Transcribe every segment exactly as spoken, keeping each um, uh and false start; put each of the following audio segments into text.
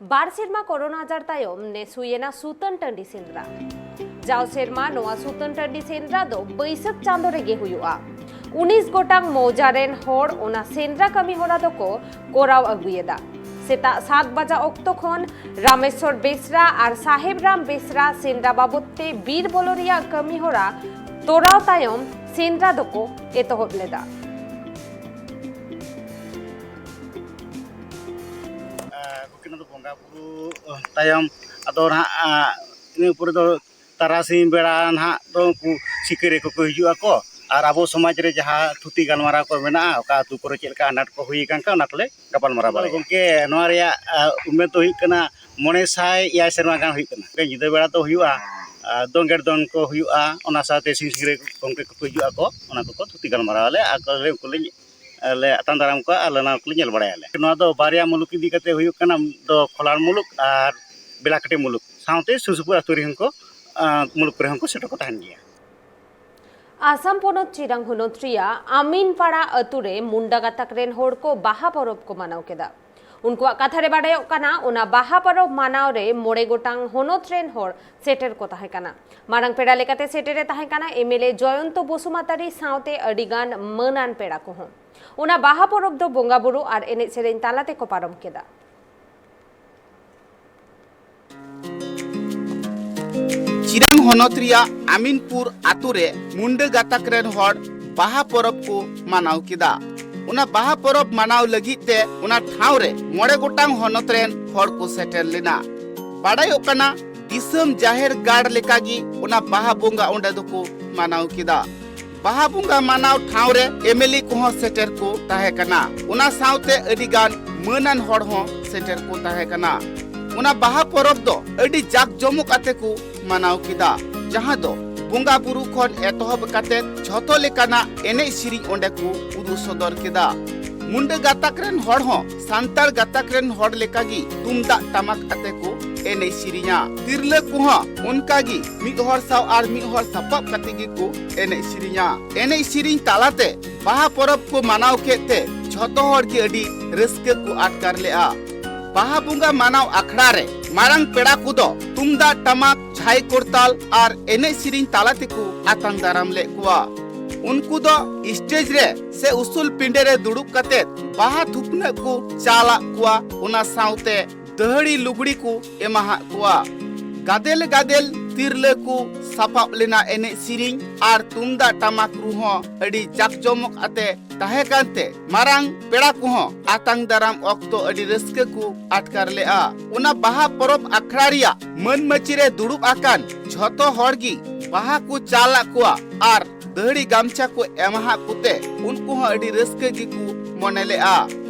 ᱵᱟᱨ ᱥᱮᱨᱢᱟ ᱠᱚᱨᱳᱱᱟ ᱟᱡᱟᱨ ᱛᱟᱭᱚᱢ ᱱᱮᱥ ᱦᱩᱭᱮᱱᱟ ᱥᱩᱛᱟᱹᱱ ᱴᱟᱺᱰᱤ ᱥᱮᱸᱫᱽᱨᱟ᱾ ᱡᱟᱣ ᱥᱮᱨᱢᱟ ᱱᱚᱣᱟ ᱥᱩᱛᱟᱹᱱ ᱴᱟᱺᱰᱤ ᱥᱮᱸᱫᱽᱨᱟ ᱫᱚ ᱵᱟᱹᱭᱥᱟᱹᱠᱷ ᱪᱟᱸᱫᱚ ᱨᱮᱜᱮ ᱦᱩᱭᱩᱜᱼᱟ᱾ ᱩᱱᱤᱥ ᱜᱚᱴᱟᱝ ᱢᱚᱣᱡᱟ ᱨᱮᱱ ᱦᱚᱲ ᱚᱱᱟ ᱥᱮᱸᱫᱽᱨᱟ ᱠᱟᱹᱢᱤ ᱦᱚᱨᱟ ᱫᱚᱠᱚ ᱠᱚᱨᱟᱣ ᱟᱹᱜᱩᱭᱮᱫᱟ᱾ ᱥᱮᱛᱟᱜ ᱥᱟᱛ ᱵᱟᱡᱟ ᱚᱠᱛᱚ ᱠᱷᱚᱱ ᱨᱟᱢᱮᱥᱣᱚᱨ ᱵᱮᱥᱨᱟ ᱟᱨ ᱥᱟᱦᱮᱵ ᱨᱟᱢ ᱵᱮᱥᱨᱟ ᱥᱮᱸᱫᱽᱨᱟ ᱵᱟᱵᱚᱫ ᱛᱮ ᱵᱤᱨ ᱵᱚᱞᱚ ᱨᱮᱭᱟᱜ ᱠᱟᱹᱢᱤ ᱦᱚᱨᱟ ᱛᱚᱨᱟᱣ ᱛᱟᱭᱚᱢ ᱥᱮᱸᱫᱽᱨᱟ ᱫᱚᱠᱚ ᱮᱛᱚᱦᱚᱵ ᱞᱮᱫᱟ᱾ ᱜᱚᱢᱠᱮ, ᱱᱚᱣᱟ ᱫᱚ ᱵᱚᱸᱜᱟ ᱵᱩᱨᱩ ᱛᱟᱭᱚᱢ ᱟᱫᱚ ᱱᱟᱦᱟᱜ, ᱟ, ᱤᱱᱟᱹ ᱯᱚᱨᱮ ᱫᱚ ᱛᱟᱨᱟᱥᱤᱧ ᱵᱮᱲᱟ ᱱᱟᱦᱟᱜ ᱫᱚ ᱩᱱᱠᱩ ᱥᱤᱠᱟᱹᱨᱤᱭᱟᱹ ᱠᱚᱠᱚ ᱦᱤᱡᱩᱜ ᱟᱠᱚ ᱟᱨ ᱟᱵᱚ ᱥᱚᱢᱟᱡᱽ ᱨᱮ ᱡᱟᱦᱟᱸ ᱛᱷᱩᱛᱤ ᱜᱟᱞᱢᱟᱨᱟᱣ ᱠᱚ ᱢᱮᱱᱟᱜᱼᱟ, ᱚᱠᱟ ᱟᱹᱛᱩ ᱠᱚᱨᱮ ᱪᱮᱫ ᱞᱮᱠᱟ ᱟᱱᱟᱴ ᱠᱚ ᱦᱩᱭ ᱟᱠᱟᱱ ᱠᱷᱟᱱ ᱚᱱᱟ ᱠᱚᱞᱮ ᱜᱟᱯᱟᱞᱢᱟᱨᱟᱣ ᱵᱟᱲᱟᱭᱟ᱾ ᱜᱚᱢᱠᱮ, ᱱᱚᱣᱟ ᱨᱮᱭᱟᱜ, ᱟ, ᱩᱢᱮᱨ ᱫᱚ ᱦᱩᱭᱩᱜ ᱠᱟᱱᱟ ᱢᱚᱬᱮ ᱥᱟᱭ ᱮᱭᱟᱭ ᱥᱮᱨᱢᱟ ᱜᱟᱱ ᱦᱩᱭᱩᱜ ᱠᱟᱱᱟ᱾ ᱧᱤᱫᱟᱹ ᱵᱮᱲᱟ ᱫᱚ ᱦᱩᱭᱩᱜᱼᱟ, ᱟ, ᱫᱚᱝᱜᱮᱲ ᱫᱚᱱ ᱠᱚ ᱦᱩᱭᱩᱜᱼᱟ, ᱚᱱᱟ ᱥᱟᱶᱛᱮ ᱥᱤᱝ ᱥᱤᱝᱨᱟᱹᱭ ᱜᱚᱢᱠᱮ ᱠᱚᱠᱚ ᱦᱤᱡᱩᱜ ᱟᱠᱚ, ᱚᱱᱟ ᱠᱚᱠᱚ ᱛᱷᱩᱛᱤ ᱜᱟᱞᱢᱟᱨᱟᱣ ᱟᱞᱮ, ᱟᱠᱚ ᱞᱮ, ᱩᱱᱠᱩ ᱞᱮ ᱞᱮ ᱟᱛᱟᱝ ᱫᱟᱨᱟᱢ ᱠᱚᱣᱟ ᱟᱨ ᱚᱱᱟ ᱠᱚᱞᱮ ᱧᱮᱞ ᱵᱟᱲᱟᱭᱟᱞᱮ᱾ ᱱᱚᱣᱟ ᱫᱚ ᱵᱟᱨᱭᱟ ᱢᱩᱞᱩᱠ ᱤᱫᱤ ᱠᱟᱛᱮ ᱦᱩᱭᱩᱜ ᱠᱟᱱᱟ, ᱫᱚ ᱠᱷᱚᱞᱟᱲ ᱢᱩᱞᱩᱠ ᱟᱨ ᱵᱮᱞᱟᱠᱟᱹᱴᱤ ᱢᱩᱞᱩᱠ, ᱥᱟᱶᱛᱮ ᱥᱩᱨ ᱥᱩᱯᱩᱨ ᱟᱹᱛᱩ ᱨᱮᱦᱚᱸ ᱠᱚ, ᱟᱸ, ᱢᱩᱞᱩᱠ ᱠᱚᱨᱮ ᱦᱚᱸ ᱠᱚ ᱥᱮᱴᱮᱨ ᱠᱚ ᱛᱟᱦᱮᱱ ᱜᱮᱭᱟ᱾ ᱟᱥᱟᱢ ᱯᱚᱱᱚᱛ ᱪᱤᱨᱟᱝ ᱦᱚᱱᱚᱛ ᱨᱮᱭᱟᱜ ᱟᱢᱤᱱᱯᱟᱲᱟ ᱟᱹᱛᱩ ᱨᱮ ᱢᱩᱱᱰᱟ ᱜᱟᱛᱟᱠ ᱨᱮᱱ ᱦᱚᱲ ᱠᱚ ᱵᱟᱦᱟ ᱯᱚᱨᱚᱵᱽ ᱠᱚ ᱢᱟᱱᱟᱣ ᱠᱮᱫᱟ᱾ ᱩᱱᱠᱩᱣᱟᱜ ᱠᱟᱛᱷᱟ ᱨᱮ ᱵᱟᱰᱟᱭᱚᱜ ᱠᱟᱱᱟ, ᱚᱱᱟ ᱵᱟᱦᱟ ᱯᱚᱨᱚᱵᱽ ᱢᱟᱱᱟᱣ ᱨᱮ ᱢᱚᱬᱮ ᱜᱚᱴᱟᱝ ᱦᱚᱱᱚᱛ ᱨᱮᱱ ᱦᱚᱲ ᱥᱮᱴᱮᱨ ᱠᱚ ᱛᱟᱦᱮᱸ ᱠᱟᱱᱟ᱾ ᱢᱟᱨᱟᱝ ᱯᱮᱲᱟ ᱞᱮᱠᱟᱛᱮ ᱥᱮᱴᱮᱨ ᱮ ᱛᱟᱦᱮᱸ ᱠᱟᱱᱟ ᱮᱢ ᱮᱞ ᱮ ᱡᱚᱭᱚᱱᱛᱚ ᱵᱚᱥᱩᱢᱟᱛᱟᱨᱤ ᱥᱟᱶᱛᱮ ᱟᱹᱰᱤ ᱜᱟᱱ ᱢᱟᱹᱱᱟᱱ ᱯᱮᱲᱟ ᱠᱚᱦᱚᱸ᱾ ᱚᱱᱟ ᱵᱟᱦᱟ ᱯᱚᱨᱚᱵᱽ ᱫᱚ ᱵᱚᱸᱜᱟ ᱵᱩᱨᱩ ᱟᱨ ᱮᱱᱮᱡ ᱥᱮᱨᱮᱧ ᱛᱟᱞᱟ ᱛᱮᱠᱚ ᱯᱟᱨᱚᱢ ᱠᱮᱫᱟ᱾ ᱪᱤᱨᱟᱝ ᱦᱚᱱᱚᱛ ᱨᱮᱭᱟᱜ ᱟᱢᱤᱱᱯᱩᱨ ᱟᱛᱳ ᱨᱮ ᱢᱩᱱᱰᱟᱹ ᱜᱟᱛᱟᱠ ᱨᱮᱱ ᱦᱚᱲ ᱵᱟᱦᱟ ᱯᱚᱨᱚᱵᱽ ᱠᱚ ᱢᱟᱱᱟᱣ ᱠᱮᱫᱟ᱾ ᱚᱱᱟ ᱵᱟᱦᱟ ᱯᱚᱨᱚᱵᱽ ᱢᱟᱱᱟᱣ ᱞᱟᱹᱜᱤᱫ ᱛᱮ ᱚᱱᱟ ᱴᱷᱟᱶ ᱨᱮ ᱢᱚᱬᱮ ᱜᱚᱴᱟᱝ ᱦᱚᱱᱚᱛ ᱨᱮᱱ ᱦᱚᱲ ᱠᱚ ᱥᱮᱴᱮᱨ ᱞᱮᱱᱟ᱾ ᱵᱟᱰᱟᱭᱚᱜ ᱠᱟᱱᱟ, ᱫᱤᱥᱚᱢ ᱡᱟᱦᱮᱨ ᱜᱟᱲ ᱞᱮᱠᱟᱜᱮ ᱚᱱᱟ ᱵᱟᱦᱟ ᱵᱚᱸᱜᱟ ᱚᱸᱰᱮ ᱫᱚᱠᱚ ᱢᱟᱱᱟᱣ ᱠᱮᱫᱟ᱾ ᱵᱟᱦᱟ ᱵᱚᱸᱜᱟ ᱢᱟᱱᱟᱣ ᱴᱷᱟᱶ ᱨᱮ ᱮᱢ ᱮᱞ ᱮ ᱠᱚᱦᱚᱸ ᱥᱮᱴᱮᱨ ᱠᱚ ᱛᱟᱦᱮᱸ ᱠᱟᱱᱟ᱾ ᱚᱱᱟ ᱥᱟᱶᱛᱮ ᱟᱹᱰᱤ ᱜᱟᱱ ᱢᱟᱹᱱᱟᱱ ᱦᱚᱲ ᱦᱚᱸ ᱥᱮᱴᱮᱨ ᱠᱚ ᱛᱟᱦᱮᱸ ᱠᱟᱱᱟ᱾ ᱚᱱᱟ ᱵᱟᱦᱟ ᱯᱚᱨᱚᱵᱽ ᱫᱚ ᱟᱹᱰᱤ ᱡᱟᱠ ᱡᱚᱢᱚᱠ ᱟᱛᱮ ᱠᱚ ᱢᱟᱱᱟᱣ ᱠᱮᱫᱟ, ᱡᱟᱦᱟᱸ ᱫᱚ ᱵᱚᱸᱜᱟ ᱵᱩᱨᱩ ᱠᱷᱚᱱ ᱮᱛᱚᱦᱚᱵ ᱠᱟᱛᱮ ᱡᱷᱚᱛᱚ ᱞᱮᱠᱟᱱᱟᱜ ᱮᱱᱮᱡ ᱥᱮᱨᱮᱧ ᱚᱸᱰᱮ ᱠᱚ ᱩᱫᱩᱜ ᱥᱚᱫᱚᱨ ᱠᱮᱫᱟ᱾ ᱢᱩᱱᱰᱟᱹ ᱜᱟᱛᱟᱠ ᱨᱮᱱ ᱦᱚᱲ ᱦᱚᱸ ᱥᱟᱱᱛᱟᱲ ᱜᱟᱛᱟᱠ ᱨᱮᱱ ᱦᱚᱲ ᱞᱮᱠᱟᱜᱮ ᱛᱩᱢᱫᱟᱜ ᱴᱟᱢᱟᱠ ᱟᱛᱮ ᱠᱚ ᱮᱱᱮᱡ ᱥᱮᱨᱮᱧᱟ᱾ ᱛᱤᱨᱞᱟᱹ ᱠᱚᱦᱚᱸ ᱚᱱᱠᱟᱜᱮ ᱢᱤᱫ ᱦᱚᱲ ᱥᱟᱶ ᱟᱨ ᱢᱤᱫ ᱦᱚᱲ ᱥᱟᱯᱟᱵ ᱠᱟᱛᱮ ᱜᱮᱠᱚ ᱮᱱᱮᱡ ᱥᱮᱨᱮᱧᱟ᱾ ᱮᱱᱮᱡ ᱥᱮᱨᱮᱧ ᱛᱟᱞᱟᱛᱮ ᱵᱟᱦᱟ ᱯᱚᱨᱚᱵᱽ ᱠᱚ ᱢᱟᱱᱟᱣ ᱠᱮᱫ ᱛᱮ ᱡᱷᱚᱛᱚ ᱦᱚᱲ ᱜᱮ ᱟᱹᱰᱤ ᱨᱟᱹᱥᱠᱟᱹ ᱠᱚ ᱟᱴᱠᱟᱨ ᱞᱮᱫᱼᱟ᱾ ᱵᱟᱦᱟ ᱵᱚᱸᱜᱟ ᱢᱟᱱᱟᱣ ᱟᱠᱷᱲᱟ ᱨᱮ ᱢᱟᱨᱟᱝ ᱯᱮᱲᱟ ᱠᱚᱫᱚ ᱛᱩᱢᱫᱟᱜ ᱴᱟᱢᱟᱠ, ᱡᱷᱟᱭ ᱠᱚᱨᱛᱟᱞ ᱟᱨ ᱮᱱᱮᱡ ᱥᱮᱨᱮᱧ ᱛᱟᱞᱟ ᱛᱮᱠᱚ ᱟᱛᱟᱝ ᱫᱟᱨᱟᱢ ᱞᱮᱫ ᱠᱚᱣᱟ᱾ ᱩᱱᱠᱩ ᱫᱚ ᱥᱴᱮᱡ ᱨᱮ ᱥᱮ ᱩᱥᱩᱞ ᱯᱤᱸᱰᱟᱹ ᱨᱮ ᱫᱩᱲᱩᱵ ᱠᱟᱛᱮ ᱵᱟᱦᱟ ᱛᱷᱩᱯᱱᱟᱹᱜ ᱠᱚ ᱪᱟᱞᱟᱜ ᱠᱚᱣᱟ, ᱚᱱᱟ ᱥᱟᱶᱛᱮ ᱫᱟᱹᱦᱲᱤ ᱞᱩᱜᱽᱲᱤ ᱠᱚ ᱮᱢᱟᱦᱟᱫ ᱠᱚᱣᱟ᱾ ᱜᱟᱫᱮᱞ ᱜᱟᱫᱮᱞ ᱛᱤᱨᱞᱟᱹ ᱠᱚ ᱥᱟᱯᱟᱵ ᱞᱮᱱᱟ᱾ ᱮᱱᱮᱡ ᱥᱮᱨᱮᱧ ᱟᱨ ᱛᱩᱢᱫᱟᱜ ᱴᱟᱢᱟᱠ ᱨᱩ ᱦᱚᱸ ᱟᱹᱰᱤ ᱡᱟᱠ ᱡᱚᱢᱚᱠ ᱟᱛᱮ ᱛᱟᱦᱮᱸ ᱠᱟᱱᱛᱮ ᱢᱟᱨᱟᱝ ᱯᱮᱲᱟ ᱠᱚᱦᱚᱸ ᱟᱛᱟᱝ ᱫᱟᱨᱟᱢ ᱚᱠᱛᱚ ᱟᱹᱰᱤ ᱨᱟᱹᱥᱠᱟᱹ ᱠᱚ ᱟᱴᱠᱟᱨ ᱞᱮᱫᱼᱟ᱾ ᱚᱱᱟ ᱵᱟᱦᱟ ᱯᱚᱨᱚᱵᱽ ᱟᱠᱷᱲᱟ ᱨᱮᱭᱟᱜ ᱢᱟᱹᱱ ᱢᱟᱹᱪᱤ ᱨᱮ ᱫᱩᱲᱩᱵ ᱟᱠᱟᱱ ᱡᱷᱚᱛᱚ ᱦᱚᱲ ᱜᱮ ᱵᱟᱦᱟ ᱠᱚ ᱪᱟᱞ ᱟᱫ ᱠᱚᱣᱟ ᱟᱨ ᱫᱟᱹᱦᱲᱤ ᱜᱟᱢᱪᱷᱟ ᱠᱚ ᱮᱢᱟᱦᱟᱫ ᱠᱚᱛᱮ ᱩᱱᱠᱩ ᱦᱚᱸ ᱟᱹᱰᱤ ᱨᱟᱹᱥᱠᱟᱹ ᱜᱮᱠᱚ ᱢᱚᱱᱮ ᱞᱮᱫᱼᱟ᱾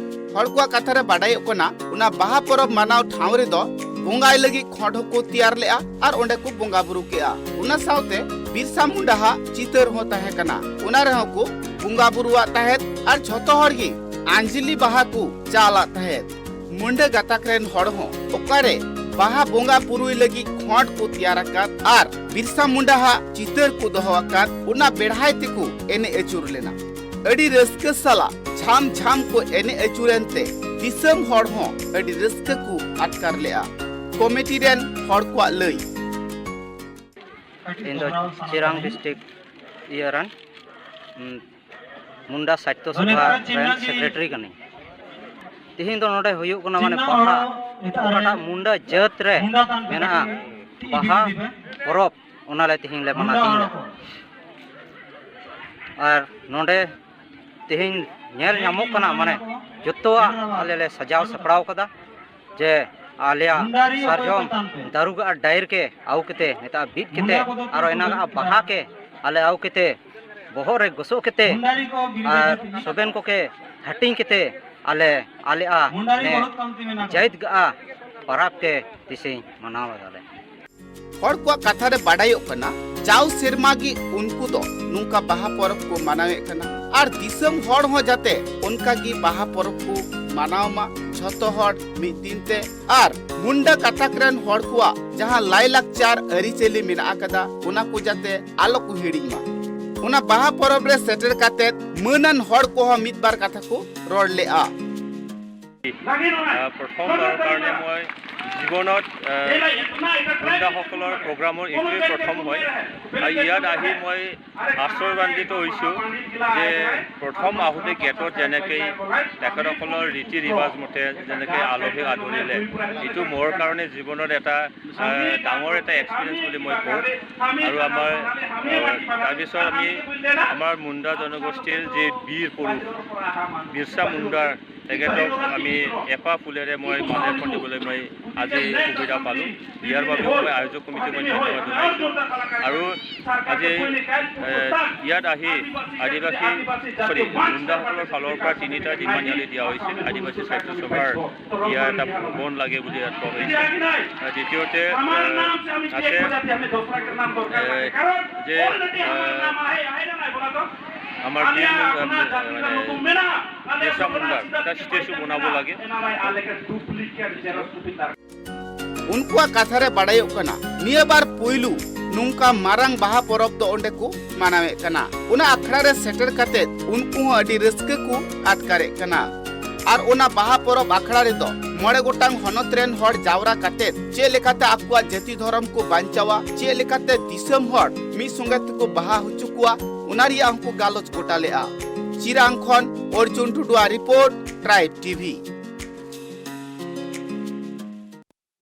ᱦᱚᱲ ᱠᱚᱣᱟᱜ ᱠᱟᱛᱷᱟ ᱨᱮ ᱵᱟᱰᱟᱭᱚᱜ ᱠᱟᱱᱟ, ᱚᱱᱟ ᱵᱟᱦᱟ ᱯᱚᱨᱚᱵᱽ ᱢᱟᱱᱟᱣ ᱴᱷᱟᱶ ᱨᱮᱫᱚ ᱵᱚᱸᱜᱟᱭ ᱞᱟᱹᱜᱤᱫ ᱠᱷᱚᱸᱰ ᱦᱚᱸᱠᱚ ᱛᱮᱭᱟᱨ ᱞᱮᱫᱼᱟ ᱟᱨ ᱚᱸᱰᱮ ᱠᱚ ᱵᱚᱸᱜᱟ ᱵᱩᱨᱩ ᱠᱮᱫᱼᱟ᱾ ᱚᱱᱟ ᱥᱟᱶᱛᱮ ᱵᱤᱨᱥᱟ ᱢᱩᱱᱰᱟ ᱦᱟᱜ ᱪᱤᱛᱟᱹᱨ ᱦᱚᱸ ᱛᱟᱦᱮᱸ ᱠᱟᱱᱟ, ᱚᱱᱟ ᱨᱮᱦᱚᱸ ᱠᱚ ᱵᱚᱸᱜᱟ ᱵᱩᱨᱩᱣᱟᱜ ᱛᱟᱦᱮᱸᱫ ᱟᱨ ᱡᱷᱚᱛᱚ ᱦᱚᱲ ᱜᱮ ᱟᱧᱡᱞᱤ ᱵᱟᱦᱟ ᱠᱚ ᱪᱟᱞ ᱟᱫ ᱛᱟᱦᱮᱸᱫ᱾ ᱢᱩᱱᱰᱟᱹ ᱜᱟᱛᱟᱠ ᱨᱮᱱ ᱦᱚᱲ ᱦᱚᱸ ᱚᱠᱟᱨᱮ ᱵᱟᱦᱟ ᱵᱚᱸᱜᱟ ᱵᱩᱨᱩᱭ ᱞᱟᱹᱜᱤᱫ ᱠᱷᱚᱸᱰ ᱠᱚ ᱛᱮᱭᱟᱨ ᱟᱠᱟᱫ ᱟᱨ ᱵᱤᱨᱥᱟ ᱢᱩᱱᱰᱟ ᱦᱟᱜ ᱪᱤᱛᱟᱹᱨ ᱠᱚ ᱫᱚᱦᱚ ᱟᱠᱟᱫ, ᱚᱱᱟ ᱵᱮᱲᱦᱟᱭ ᱛᱮᱠᱚ ᱮᱱᱮᱡ ᱟᱹᱪᱩᱨ ᱞᱮᱱᱟ᱾ ᱟᱹᱰᱤ ᱨᱟᱹᱥᱠᱟᱹ ᱥᱟᱞᱟᱜ ᱡᱷᱟᱢ ᱡᱷᱟᱢ ᱠᱚ ᱮᱱᱮᱡ ᱟᱹᱪᱩᱨᱮᱱ ᱛᱮ ᱫᱤᱥᱚᱢ ᱦᱚᱲ ᱦᱚᱸ ᱟᱹᱰᱤ ᱨᱟᱹᱥᱠᱟᱹ ᱠᱚ ᱟᱴᱠᱟᱨ ᱞᱮᱫᱼᱟ᱾ ᱠᱚᱢᱤᱴᱤ ᱨᱮᱱ ᱦᱚᱲ ᱠᱚᱣᱟᱜ ᱞᱟᱹᱭ᱾ ᱤᱧ ᱫᱚ ᱪᱤᱨᱟᱝ ᱰᱤᱥᱴᱨᱤᱠᱴ ᱤᱭᱟᱹ ᱨᱮᱱ, ᱩᱢ, ᱢᱩᱱᱰᱟ ᱥᱟᱦᱤᱛᱛᱚ ᱥᱚᱵᱷᱟ ᱨᱮᱱ ᱥᱮᱠᱨᱮᱴᱟᱨᱤ ᱠᱟᱹᱱᱟᱹᱧ᱾ ᱛᱤᱦᱤᱧ ᱫᱚ ᱱᱚᱰᱮ ᱦᱩᱭᱩᱜ ᱠᱟᱱᱟ ᱢᱟᱱᱮ ᱵᱟᱦᱟ, ᱚᱠᱟᱴᱟᱜ ᱢᱩᱱᱰᱟ ᱡᱟᱹᱛ ᱨᱮ ᱢᱮᱱᱟᱜᱼᱟ ᱵᱟᱦᱟ ᱯᱚᱨᱚᱵᱽ, ᱚᱱᱟᱞᱮ ᱛᱤᱦᱤᱧ ᱞᱮ ᱢᱟᱱᱟᱣ ᱛᱤᱦᱤᱧ ᱞᱮ᱾ ᱟᱨ ᱱᱚᱰᱮ ᱛᱤᱦᱤᱧ ᱧᱮᱞ ᱧᱟᱢᱚᱜ ᱠᱟᱱᱟ ᱢᱟᱱᱮ ᱡᱚᱛᱚᱣᱟᱜ ᱟᱞᱮ ᱞᱮ ᱥᱟᱡᱟᱣ ᱥᱟᱯᱲᱟᱣ ᱠᱟᱫᱟ᱾ ᱡᱮ ᱟᱞᱮᱭᱟᱜ ᱥᱟᱨᱡᱚᱢ ᱫᱟᱨᱩᱜᱟ ᱟᱨ ᱰᱟᱭᱤᱨ ᱠᱮ ᱟᱹᱜᱩ ᱠᱟᱛᱮ ᱱᱤᱛᱚᱜ ᱵᱤᱫ ᱠᱟᱛᱮ ᱟᱨᱚ ᱮᱱᱟᱜ ᱵᱟᱦᱟ ᱠᱮ ᱟᱞᱮ ᱟᱹᱜᱩ ᱠᱟᱛᱮ ᱵᱚᱦᱚᱜ ᱨᱮ ᱜᱚᱥᱚᱜ ᱠᱟᱛᱮ ᱟᱨ ᱥᱚᱵᱮᱱ ᱠᱚᱠᱮ ᱦᱟᱹᱴᱤᱧ ᱠᱟᱛᱮ ᱟᱞᱮ ᱟᱞᱮᱭᱟᱜ ᱱᱮ ᱡᱟᱹᱭᱤᱫ ᱜᱟᱜᱼᱟ ᱯᱟᱨᱟᱵᱽ ᱛᱮ ᱛᱤᱥᱤᱧ ᱢᱟᱱᱟᱣ ᱮᱫᱟᱞᱮ᱾ ᱦᱚᱲ ᱠᱚᱣᱟᱜ ᱠᱟᱛᱷᱟ ᱨᱮ ᱵᱟᱰᱟᱭᱚᱜ ᱠᱟᱱᱟ, ᱡᱟᱣ ᱥᱮᱨᱢᱟ ᱜᱮ ᱩᱱᱠᱩ ᱫᱚ ᱱᱚᱝᱠᱟ ᱵᱟᱦᱟ ᱯᱚᱨᱚᱵᱽ ᱠᱚ ᱢᱟᱱᱟᱣᱮᱫ ᱠᱟᱱᱟ ᱟᱨ ᱫᱤᱥᱚᱢ ᱦᱚᱲ ᱦᱚᱸ ᱡᱟᱛᱮ ᱚᱱᱠᱟ ᱜᱮ ᱵᱟᱦᱟ ᱯᱚᱨᱚᱵᱽ ᱠᱚ ᱢᱟᱱᱟᱣ ᱢᱟ ᱡᱷᱚᱛᱚ ᱦᱚᱲ ᱢᱤᱫ ᱫᱤᱱ ᱛᱮ᱾ ᱟᱨ ᱢᱩᱱᱰᱟ ᱜᱟᱛᱟᱠ ᱨᱮᱱ ᱦᱚᱲ ᱠᱚᱣᱟᱜ ᱡᱟᱦᱟᱸ ᱞᱟᱭᱼᱞᱟᱠᱪᱟᱨ ᱟᱹᱨᱤᱪᱟᱹᱞᱤ ᱢᱮᱱᱟᱜ ᱟᱠᱟᱫᱟ, ᱚᱱᱟ ᱠᱚ ᱡᱟᱛᱮ ᱟᱞᱚ ᱠᱚ ᱦᱤᱲᱤᱧ ᱢᱟ᱾ ᱚᱱᱟ ᱵᱟᱦᱟ ᱯᱚᱨᱚᱵᱽ ᱨᱮ ᱥᱮᱴᱮᱨ ᱠᱟᱛᱮ ᱢᱟᱹᱱᱟᱱ ᱦᱚᱲ ᱠᱚᱦᱚᱸ ᱢᱤᱫ ᱵᱟᱨ ᱠᱟᱛᱷᱟ ᱠᱚ ᱨᱚᱲ ᱞᱮᱫᱼᱟ᱾ আহ, প্ৰথমবাৰৰ কাৰণে মই জীৱনত, আহ, গুণ্ডাসকলৰ প্ৰগ্ৰামৰ এইটোৱেই প্ৰথম হয়। আৰু ইয়াত আহি মই আশ্চৰ্যান্বিত হৈছোঁ যে প্ৰথম আহোঁতে গেটত যেনেকৈ তেখেতসকলৰ ৰীতি ৰিৱাজ মতে যেনেকৈ আলহীক আদৰিলে, এইটো মোৰ কাৰণে জীৱনত এটা, আহ, ডাঙৰ এটা এক্সপিৰিয়েঞ্চ বুলি মই কওঁ। আৰু আমাৰ, আহ, তাৰপিছত আমি আমাৰ মুণ্ডা জনগোষ্ঠীৰ যি বীৰ পুৰুষ বিৰছা মুণ্ডাৰ তেখেতক আমি এপাহ ফুলেৰে মই মালাৰ্পণ দিবলৈ মই আজি সুবিধা পালোঁ। ইয়াৰ বাবেও মই আয়োজক কমিটিক মই ধন্যবাদ জনাইছোঁ। আৰু আজি, এ, ইয়াত আহি আদিবাসী, চৰি, মুণ্ডাসকলৰ ফালৰ পৰা তিনিটা ডিমাণ্ড ইয়ালৈ দিয়া হৈছে। আদিবাসী সাহিত্য সভাৰ ইয়াৰ এটা ভৱন লাগে বুলি ইয়াত কোৱা হৈছে। আৰু দ্বিতীয়তে, এ, আছে, এ, যে, এ, আমাৰ বীৰ মুণ্ডা, মানে, বিৰছা মুণ্ডাৰ এটা ষ্টেচু বনাব লাগে। ᱩᱱᱠᱩᱣᱟᱜ ᱠᱟᱛᱷᱟ ᱨᱮ ᱵᱟᱰᱟᱭᱚᱜ ᱠᱟᱱᱟ, ᱱᱤᱭᱟᱹ ᱵᱟᱨ ᱯᱩᱭᱞᱩ ᱱᱚᱝᱠᱟ ᱢᱟᱨᱟᱝ ᱵᱟᱦᱟ ᱯᱚᱨᱚᱵᱽ ᱫᱚ ᱚᱸᱰᱮ ᱠᱚ ᱢᱟᱱᱟᱣᱮᱫ ᱠᱟᱱᱟ᱾ ᱚᱱᱟ ᱟᱠᱷᱲᱟ ᱨᱮ ᱥᱮᱴᱮᱨ ᱠᱟᱛᱮ ᱩᱱᱠᱩ ᱦᱚᱸ ᱟᱹᱰᱤ ᱨᱟᱹᱥᱠᱟᱹ ᱠᱚ ᱟᱴᱠᱟᱨᱮᱫ ᱠᱟᱱᱟ᱾ ᱟᱨ ᱚᱱᱟ ᱵᱟᱦᱟ ᱯᱚᱨᱚᱵᱽ ᱟᱠᱷᱲᱟ ᱨᱮᱫᱚ ᱢᱚᱬᱮ ᱜᱚᱴᱟᱝ ᱦᱚᱱᱚᱛ ᱨᱮᱱ ᱦᱚᱲ ᱡᱟᱣᱨᱟ ᱠᱟᱛᱮ ᱪᱮᱫ ᱞᱮᱠᱟᱛᱮ ᱟᱠᱚᱣᱟᱜ ᱡᱟᱹᱛᱤ ᱫᱷᱚᱨᱚᱢ ᱠᱚ ᱵᱟᱧᱪᱟᱣᱟ, ᱪᱮᱫ ᱞᱮᱠᱟᱛᱮ ᱫᱤᱥᱚᱢ ᱦᱚᱲ ᱢᱤᱫ ᱥᱚᱸᱜᱮ ᱛᱮᱠᱚ ᱵᱟᱦᱟ ᱦᱚᱪᱚ ᱠᱚᱣᱟ, ᱚᱱᱟ ᱨᱮᱭᱟᱜ ᱦᱚᱸᱠᱚ ᱜᱟᱞᱚᱪ ᱜᱚᱴᱟ ᱞᱮᱫᱼᱟ᱾ ᱪᱤᱨᱟᱝ ᱠᱷᱚᱱ ᱚᱨᱡᱩᱱ ᱴᱩᱰᱩᱣᱟᱜ ᱨᱤᱯᱳᱨᱴ, ᱴᱨᱟᱭᱤᱵᱽ ᱴᱤᱵᱷᱤ᱾